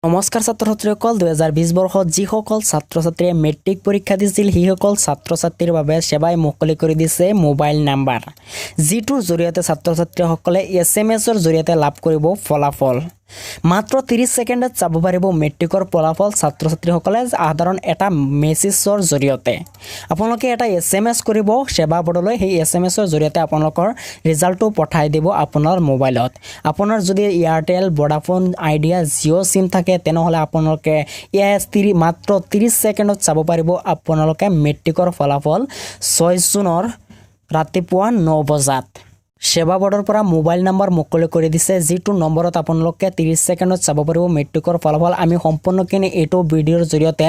নমস্কাৰ ছাত্ৰ ছাত্ৰীসকল, 2020 বৰ্ষত যিসকল ছাত্ৰ ছাত্ৰীয়ে মেট্ৰিক পৰীক্ষা দিছিল, সেইসকল ছাত্ৰ ছাত্ৰীৰ বাবে সেৱাই মুকলি কৰি দিছে মোবাইল নাম্বাৰ, যিটোৰ জৰিয়তে ছাত্ৰ ছাত্ৰীসকলে এছএমএছৰ জৰিয়তে লাভ কৰিব ফলাফল। মাত্ৰ 30 ছেকেণ্ডত চাব পাৰিব মেট্ৰিকৰ ফলাফল ছাত্ৰ ছাত্ৰীসকলে সাধাৰণ এটা মেছেজৰ জৰিয়তে। আপোনালোকে এটা এছএমএছ কৰিব সেৱা বৰ্ডলৈ, সেই এছএমএছৰ জৰিয়তে আপোনালোকৰ ৰিজাল্টটো পঠাই দিব আপোনাৰ মোবাইলত। আপোনাৰ যদি Airtel, Vodafone, idea, Jio' SIM থাকে, তেনেহ'লে আপোনালোকে মাত্ৰ 30 ছেকেণ্ডত চাব পাৰিব আপোনালোকে মেট্ৰিকৰ ফলাফল 6 জুনৰ ৰাতিপুৱা 9 বজাত। সেৱা বৰ্ডৰ পৰা মোবাইল নম্বৰ মুকলি কৰি দিছে, যিটো নম্বৰত আপোনালোকে 30 ছেকেণ্ডত চাব পাৰিব মেট্ৰিকৰ ফলাফল। আমি সম্পূৰ্ণখিনি এইটো ভিডিঅ'ৰ জৰিয়তে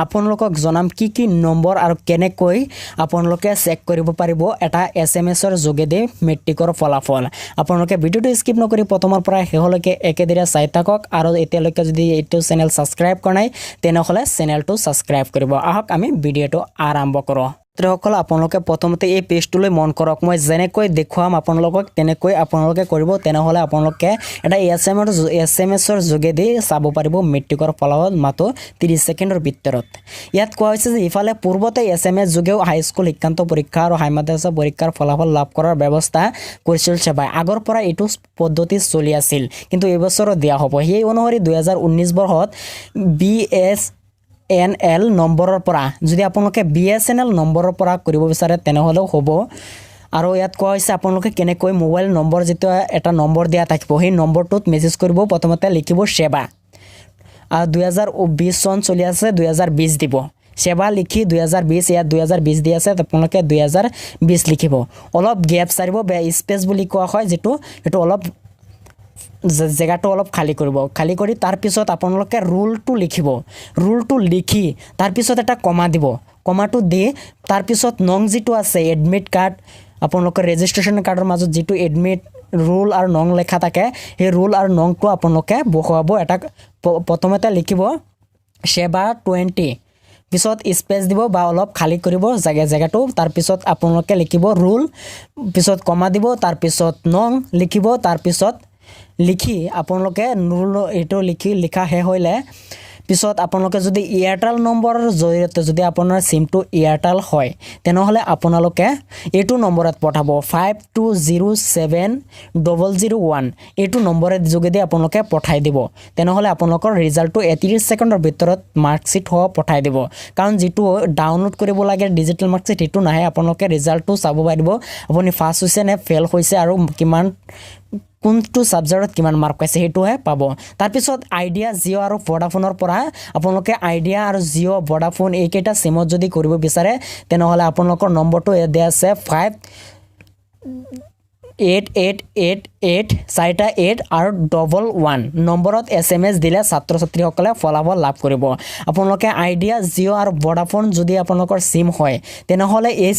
আপোনালোকক জনাম কি কি নম্বৰ আৰু কেনেকৈ আপোনালোকে চেক কৰিব পাৰিব এটা এছএমএছৰ যোগেদি মেট্ৰিকৰ ফলাফল। আপোনালোকে ভিডিঅ'টো স্কিপ নকৰি প্ৰথমৰ পৰা শেষলৈকে একেদৰে চাই থাকক আৰু এতিয়ালৈকে যদি এইটো চেনেল ছাবস্ক্ৰাইব কৰা নাই, তেনেহ'লে চেনেলটো ছাবস্ক্ৰাইব কৰিব। আহক, আমি ভিডিঅ'টো আৰম্ভ কৰোঁ। ছাত্ৰীসকল, আপোনালোকে প্ৰথমতে এই পেজটোলৈ মন কৰক। মই যেনেকৈ দেখুৱাম আপোনালোকক, তেনেকৈ আপোনালোকে কৰিব। তেনেহ'লে আপোনালোকে এটা এছএমএছৰ যোগেদি চাব পাৰিব মেট্ৰিকৰ ফলাফল মাত্ৰ 30 ছেকেণ্ডৰ ভিতৰত। ইয়াত কোৱা হৈছে যে ইফালে পূৰ্বতে এছএমএছ যোগেও হাইস্কুল শিক্ষান্ত পৰীক্ষা আৰু হাই মাদ্ৰাছা পৰীক্ষাৰ ফলাফল লাভ কৰাৰ ব্যৱস্থা কৰিছিল সেৱাই। আগৰ পৰা এইটো পদ্ধতি চলি আছিল, কিন্তু এইবছৰো দিয়া হ'ব। সেই অনুসৰি 2019 বৰ্ষত বিএছএনএল নম্বৰৰ পৰা, যদি আপোনালোকে বিএছএনএল নম্বৰৰ পৰা কৰিব বিচাৰে, তেনেহ'লেও হ'ব। আৰু ইয়াত কোৱা হৈছে আপোনালোকে কেনেকৈ মোবাইল নম্বৰ, যিটো এটা নম্বৰ দিয়া থাকিব, সেই নম্বৰটোত মেছেজ কৰিব। প্ৰথমতে লিখিব সেৱা আৰু 2020 চন চলি আছে, 2020 দিব। সেৱা লিখি 2020, ইয়াত 2020 দি আছে, আপোনালোকে 2020 লিখিব। অলপ গেপ চাৰিব, স্পেচ বুলি কোৱা হয় যিটো, সেইটো অলপ জেগাটো অলপ খালী কৰিব। খালী কৰি তাৰপিছত আপোনালোকে ৰোলটো লিখিব। ৰোলটো লিখি তাৰপিছত এটা কমা দিব। কমাটো দি তাৰপিছত নং যিটো আছে, এডমিট কাৰ্ড, আপোনালোকৰ ৰেজিষ্ট্ৰেশ্যন কাৰ্ডৰ মাজত যিটো এডমিট ৰোল আৰু নং লেখা থাকে, সেই ৰোল আৰু নংটো আপোনালোকে বহুৱাব। এটা প্ৰথমতে লিখিব সেৱা 20, পিছত স্পেচ দিব বা অলপ খালী কৰিব জেগাটো। তাৰপিছত আপোনালোকে লিখিব ৰোল, পিছত কমা দিব, তাৰপিছত নং লিখিব। তাৰপিছত লিখি আপোনালোকে ৰোল এইটো লিখি লিখা শেষ হ'লে পিছত আপোনালোকে যদি এয়াৰটেল নম্বৰৰ জৰিয়তে, যদি আপোনাৰ চিমটো এয়াৰটেল হয়, তেনেহ'লে আপোনালোকে এইটো নম্বৰত পঠাব, 5207001। এইটো নম্বৰৰ যোগেদি আপোনালোকে পঠাই দিব। তেনেহ'লে আপোনালোকৰ ৰিজাল্টটো 30 ছেকেণ্ডৰ ভিতৰত মাৰ্কশ্বিট সহ পঠাই দিব। কাৰণ যিটো ডাউনলোড কৰিব লাগে ডিজিটেল মাৰ্কশ্বিট, সেইটো নাহে। আপোনালোকে ৰিজাল্টটো চাব পাৰিব, আপুনি ফাৰ্ষ্ট হৈছে নে ফেইল হৈছে আৰু কিমান, কোনটো ছাবজেক্টত কিমান মাৰ্ক পাইছে, সেইটোহে পাব। তাৰপিছত আইডিয়া, জিঅ' আৰু ভোডাফোনৰ পৰা, আপোনালোকে আইডিয়া আৰু জিঅ', ভোডাফোন এইকেইটা চিমত যদি কৰিব বিচাৰে, তেনেহ'লে আপোনালোকৰ নম্বৰটো ইয়াত দিয়া আছে, 58888, চাৰিটা এইট আৰু 11 নম্বৰত এছএমএছ দিলে ছাত্ৰ ছাত্ৰীসকলে ফলাফল লাভ কৰিব। আপোনালোকে আইডিয়া, জিঅ' আৰু ভোডাফোন যদি আপোনালোকৰ চিম হয়, তেনেহ'লে এই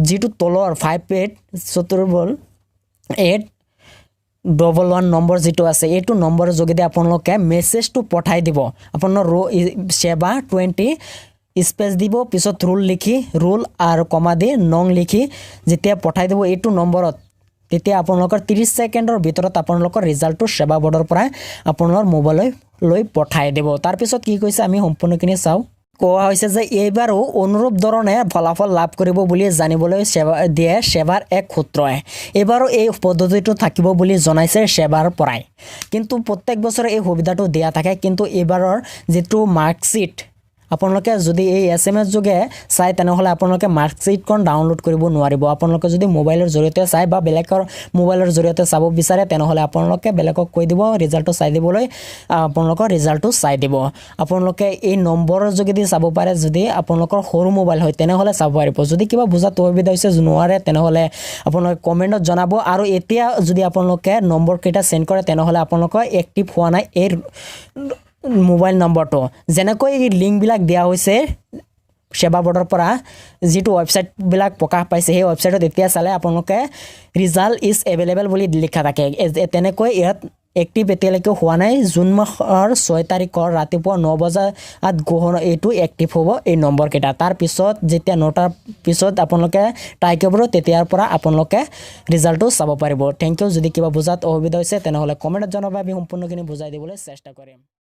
যিটো তলৰ 5888 11 নম্বৰ যিটো আছে, এইটো নম্বৰৰ যোগেদি আপোনালোকে মেছেজটো পঠাই দিব। আপোনাৰ সেৱা 20, স্পেচ দিব, পিছত ৰোল লিখি, ৰোল আৰু কমা দি নং লিখি যেতিয়া পঠাই দিব এইটো নম্বৰত, তেতিয়া আপোনালোকৰ 30 ছেকেণ্ডৰ ভিতৰত আপোনালোকৰ ৰিজাল্টটো সেৱা বৰ্ডৰ পৰা আপোনালোকৰ মোবাইললৈ লৈ পঠাই দিব। তাৰপিছত কি কৈছে আমি সম্পূৰ্ণখিনি চাওঁ। কোৱা হৈছে যে এইবাৰো অনুৰূপ ধৰণে ফলাফল লাভ কৰিব বুলি জানিবলৈ সেৱা দিয়ে সেৱাৰ এক সূত্ৰই। এইবাৰো এই পদ্ধতিটো থাকিব বুলি জনাইছে সেৱাৰ পৰাই। কিন্তু প্ৰত্যেক বছৰে এই সুবিধাটো দিয়া থাকে, কিন্তু এইবাৰৰ যিটো মাৰ্কশ্বিট, আপোনালোকে যদি এই এছএমএছ যোগে চায়, তেনেহ'লে আপোনালোকে মাৰ্কশ্বিটখন ডাউনলোড কৰিব নোৱাৰিব। আপোনালোকে যদি মোবাইলৰ জৰিয়তে চায় বা বেলেগৰ মোবাইলৰ জৰিয়তে চাব বিচাৰে, তেনেহ'লে আপোনালোকে বেলেগক কৈ দিব ৰিজাল্টটো চাই দিবলৈ, আপোনালোকৰ ৰিজাল্টটো চাই দিব। আপোনালোকে এই নম্বৰৰ যোগেদি চাব পাৰে। যদি আপোনালোকৰ সৰু মোবাইল হয়, তেনেহ'লে চাব পাৰিব। যদি কিবা বুজাত অসুবিধা হৈছে, নোৱাৰে, তেনেহ'লে আপোনালোকে কমেণ্টত জনাব। আৰু এতিয়া যদি আপোনালোকে নম্বৰকেইটা চেণ্ড কৰে, তেনেহ'লে আপোনালোকৰ এক্টিভ হোৱা নাই এই মোবাইল নম্বৰটো। যেনেকৈ লিংকবিলাক দিয়া হৈছে সেৱা বৰ্ডৰ পৰা, যিটো ৱেবছাইটবিলাক প্ৰকাশ পাইছে, সেই ৱেবছাইটত এতিয়া চালে আপোনালোকে ৰিজাল্ট is available বুলি লিখা থাকে। তেনেকৈ ইয়াত এক্টিভ এতিয়ালৈকে হোৱা নাই। জুন মাহৰ 6 তাৰিখৰ ৰাতিপুৱা 9 বজাত গ্ৰহণ এইটো এক্টিভ হ'ব এই নম্বৰকেইটা। তাৰপিছত যেতিয়া 9টাৰ পিছত আপোনালোকে ট্ৰাই কৰিব, তেতিয়াৰ পৰা আপোনালোকে ৰিজাল্টটো চাব পাৰিব। Thank U. যদি কিবা বুজাত অসুবিধা হৈছে, তেনেহ'লে কমেণ্টত জনাব, আমি সম্পূৰ্ণখিনি বুজাই দিবলৈ চেষ্টা কৰিম।